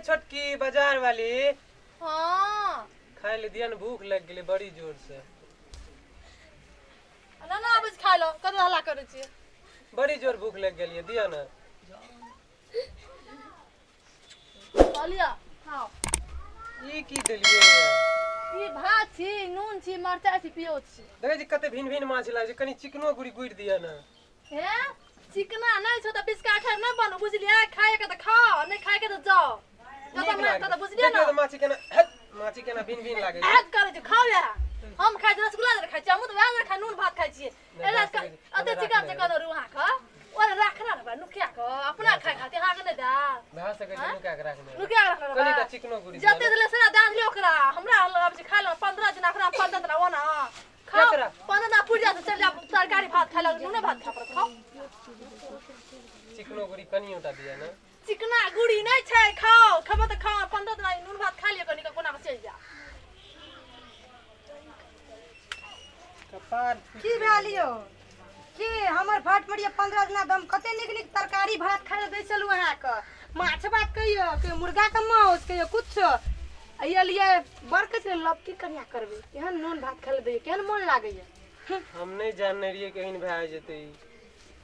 छोटकी बाजार वाली। हाँ खाय ले दिया ने, भूख लग गेलै बड़ी जोर से। ना ना आबै खाय लो, कत हल्ला करै छियै? बड़ी जोर भूख लग गेलियै, दिया ने। कहलियै खाओ। ई की देलियै? ई भात छी, नून छी, मरचाइ छी, पियोज छी। देखै छी कते भिन भिन माछ लागै छै, कनि चिकनो गुड़ी गुड़ि दिया ने। हे चिकना नहि छौ तऽ बिस्का खाय नहि बनू, बुझलियै? खायके तऽ खाओ, नहि खायके तऽ जाओ। नीक जतऽ लागै। बुझलियै देखियौ ने तऽ माछी केना हैत, माछी केना भिन भिन लागै छै। हैत करै छै, खाओ या। हम खाइ छी रसगुल्ला जरे खाइ छी, हमहूँ तऽ वएह जरे खाइ नून भात खाइ छियै। नहि, एला भए सकै छै, अते हमरा चिकन राखने चिकन रहू अहाँके, ओरे राखना रहबै नुकिया कऽ अपना खाय खातिर, अहाँके नहि देब। भए सकै छै नुका के राखने। नुकिया कऽ राखने कनि रहबै। तऽ चिकनो गुड़ी दिया जते ने। देले से दए देलियै ओकरा, हमरा लग आबै छै खाय लए 15 दिन, ओकरा 15 दिन ओना खाओ। केकरा? 15 दिन पुरि जायत तऽ चलि जायब तरकारी भात खाय लए, नूने भात खाय पड़त। खाओ चिकनो गुड़ी कनियोटा दिया ने। चिकना गुड़ी नहि छै, खाओ। खेबो तऽ खाओ, 15 दिन नून भात खा लिअ कनि कऽ, कोना कऽ चलि जायब। कपार फुटि की गेलै। भेल यौ? की हमर भाट मरिया 15 दिना हम कते नीक नीक तरकारी भात खाय लए दै छलहुँ अहाँके, माछ भात कहियो, कहियो मुर्गाके माउस, कहियो कुछो। एहि लिए बड़ कहै छलै लपकी कनिया करबै, केहन नून भात खाय लए दैया, केहन मोन लागैया। हम नहि जानने रहियै केहन भए जेतै ई।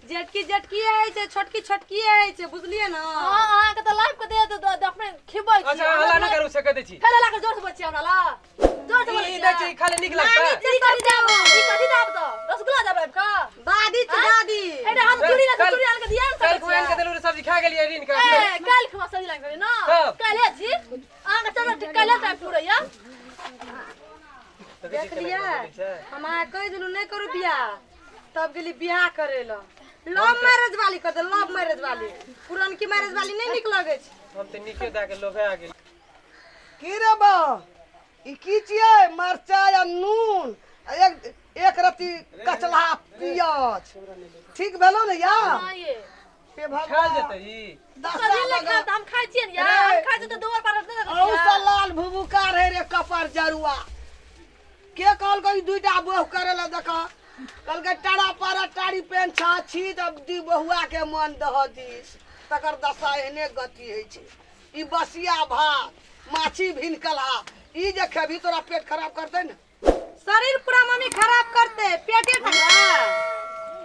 जेटकी जेटकी होइ छै, छोटकी छोटकी होइ छै, बुझलियै ने? हाँ अहाँके तऽ लाइफ के दे दे अपने खिबै छी। अच्छा हल्ला नहि करू से कहि दै छी। फेर हल्ला कर, जोर से बोलै छी हमरा ला, जोर से बोलै ई छी। दै छी खाली नीक लगतै? ई कथी देब? ई कथी देब तऽ रसगुल्ला देब आबि कऽ? दादी छै दादी। एटा हम चूड़ी लए चूड़ी आनि कऽ दिया ने काल्हि सकै खुआनि के छियै। देलहुँ सब्जी खा गेलियै ऋण के। ए काल्हि खुआ सब्जी लागि गेलै ने? तब? काल्हि छी अहाँके, चलो काल्हि टाइम पूरैया। देखै छी केना देखलियै केना बोलै छै। हम अहाँ कहि देलहुँ नहि करू बियाह, तब गेली बियाह करै लए। लव मैरेज वाली कर दे, लव मैरेज वाली, पुरनकी मैरेज वाली नहि नीक लगै छै। हम तऽ नीके दए के लोभा गेल। की रे बा, ई की छियै? मरचाइ आ नून आ एक एक रत्ती कचलहा पियाज, ठीक भेलौ ने या? हाँ ये हे खायल भगवान, जेतै ई? दशा कथी ले लगा। खायब तऽ हम खाइ छियै ने यार, रे। हम खाइ छियै तऽ दोबर पर नहि देखै अहू छियै। से लाल भुभुका रहे रे कपर जरुआ। के कहलकै ई दुइटा बहु करे ला? देख कहलकै टारा पारा टारी पेन छा छी तब दी बहुआ के मन दह दिस, तकर दशा एहने गति होइ छै। ई बसिया भात माछी भिनकलहा, ई जे खेबही तोरा पेट खराब करतै ने। शरीर पूरा मम्मी खराब करते, पेटे ठकरा।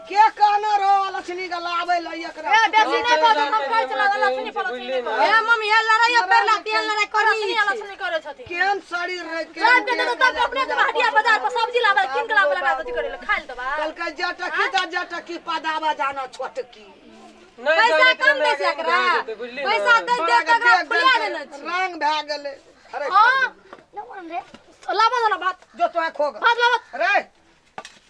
के कहने रहो लक्ष्मी के लाबै ला एकरा? ए बेसी नहि बाजू, हम खाइ छला लक्ष्मी पर लक्ष्मी नहि हे करै। मम्मी, हे लड़ाई पर लाती, लड़ाई करनी लक्ष्मी छै। लक्ष्मी करै छथिन। केहन शरीर रे, जाब केहन के देतौ तब अपने जब हटिया बाजार पर सब्जी लाबै, कीन के लाबै लगा सब्जी करे ले खाइ ले देबा। कहलकै जटकी तऽ जटकी पदावा जानो छोटकी। नहि पैसा जानैत कम रहियै दै छै केहन एकरा, भए जेतै, बुझली ने? पैसा दै तोरा दे के तऽ एकरा देख फुला देलकै, देने छी। रंग भए गेलै। अरे हाँ लाबो ना भात। जो तोरा खोग भात लाबो। रे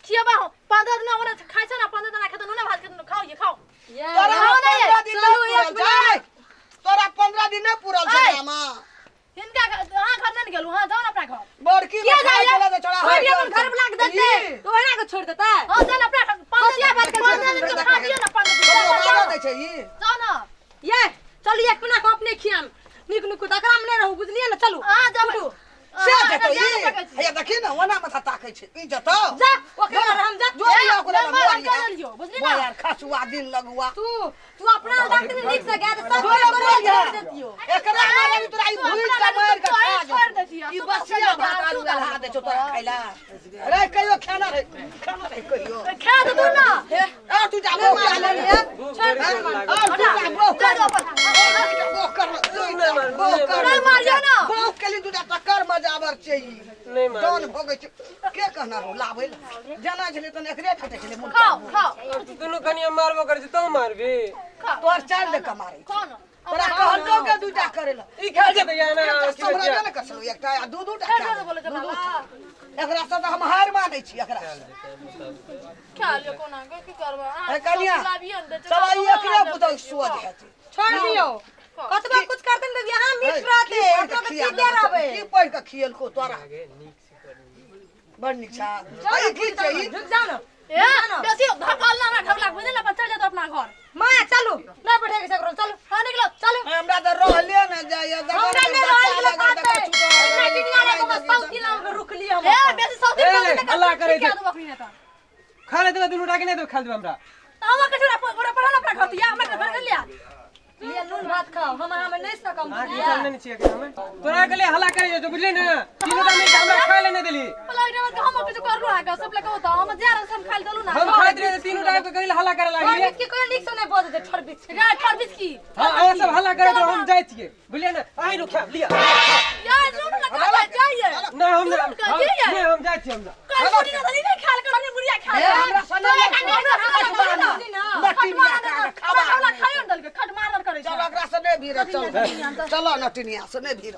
खियबा हो 15 दिन ओरा खाइ छै ना, 15 दिन खेतौ नूने भात खेतौ। खाओ ये खाओ। ये तोरा खाओ ना ये। 15 दिन चलू नहि एक पूरल छै, तोरा 15 दिन नहि पूरल छै। ऐ। मामा हिनका अहाँ घर नहि ने गेलहुँ, हाँ जाउ ने अपना घर। बड़की के जाइए? चला दे छोड़ा। छोड़िए अपन घर बुला के देते तो ओहिना के छोड़ देते। हाँ जाउ ने अपना घर, 15 बसिया भात के 15 दिन के खा दियौ ना, 15 दिन बाजा दै छै ई। जाउ ना। ये चलू एक मिनट हम अपने खियाम नीक नुक, एकरा में नहि रहू, बुझलियै ने? चलू अहाँ जब से अहाँ जतौ जा ई नहि सकै छी। हैया देखी ने ओना माथा ताकै छै ई जतौ। जा ओकरा हम जा। जो बिया ओकरा नम्बर हम कऽ देलियौ, बुझली मोर ना? यार खसुआ दिन लगुआ। तू तू अपना डॉक्टर नीक से गया तऽ सब जो करे बोल छोड़ देतियो। एकरा मारे तोरा ई तू भूइस अपना के मारि के तू खा छोड़ देतियो, ई तू बसिया तो भात आलू तू गलहा दै छौ तोरा खाइला रे? कहियो खाना रे, खाना रे कहियो खा दे तू ना। आ तू जा बहु कर ले। भूख बड़ी जोर लागल। आ तू जा बहु कर, जा दो अपन। बहु कर, बहु कर। नहीं मारियो ना। बहु के लिए दूटा टक्कर मजाबर चाहिए। नहि मारियौ। जान भोगै छै। के कहना रहो लाबै ला जाना छलै तने एकरे भेटै छलै मुँह। खाओ खाओ। दुनू कनिया मारबो करै छै तो मारबी। खाओ। तोहर चालि दे कमारै खाओ ना। तोरा कहलकौ के दूटा करे ला? ई खायल जेतै या ना? एकटा की कहै सम्हरबे छै? ने कर छलौ, एकटा आ दू दूटा फेर खा जोर बोलै छै दू हमरा दूटा। एकरा से तऽ हम हार मानै छी एकरा से। खा लियौ कोना के की करबै अहाँ? ए कनिया, सब्जी लाबियौ ने, चल ई एकरे पुतौ सोझ हेतै। छोड़ दियौ, कतबो कुछ करते ने तऽ यहाँ मीठ रहते, की पढ़ि अपना कऽ के खिया पीते रहबै। की पढ़ि कऽ खियलको तोरा? गे, नीक से करू। बड़ नीक छै। आ ई की छै ई? झुक जाउ ने। ए बेसी धकल ना हमरा ढबला, बुझली ना? अपन चल जेतौ अपना घर। माँ चलू, नहि बैठे के छै, चलू। हाँ निकलो। चलू। हमरा तऽ रहले ने जाइए। हमरा नहि रहल गेल बात है, नहि रे बाबा, सौती नाम के रुकली हम। ए बेसी सौती ए, बोलतै तऽ हल्ला करै छै। खिया देबो अखनी नहि तऽ। खा ले देबै दुनू टा के नहि देबै, खा देबै हमरा। तऽ हमरा के छोड़ा ओकरा पढ़ा अपना घर, तऽ या हमरा घर गेल लिया। लिए नून भात खाओ हम अहाँ में नहीं सकम। अहाँ के सामने नहीं छियै हमे तोरा के लिए हल्ला करे जो बुझली ना तीनों टा मिल के हमरा खाए ले नहीं देली। पलक के हम किछु करलु आके सब लगे होता हम जा रहल हम खाइल देलु ना। हम खाइत रहे तीनों टा के कहिल हल्ला करे ठर लागिए। बीच के कोई नीक से नहीं बजै छै ठर बीच के। रे ठर बीच की। हां अहाँ सब हल्ला करे तो हम जाइ छियै बुझलियै ना आइ रो खाब लिया। यार सुन ना कहा जाइए। ना हम नहीं हम जाइ छियै हम। कल बुढ़ी ना नहीं खाल कर नहीं बुढ़िया खाल। हमरा सने खाओ दल के खट मारल करे। चल एकरा से नहीं भीड़ चल चलो नटिनिया से नहीं भीड़।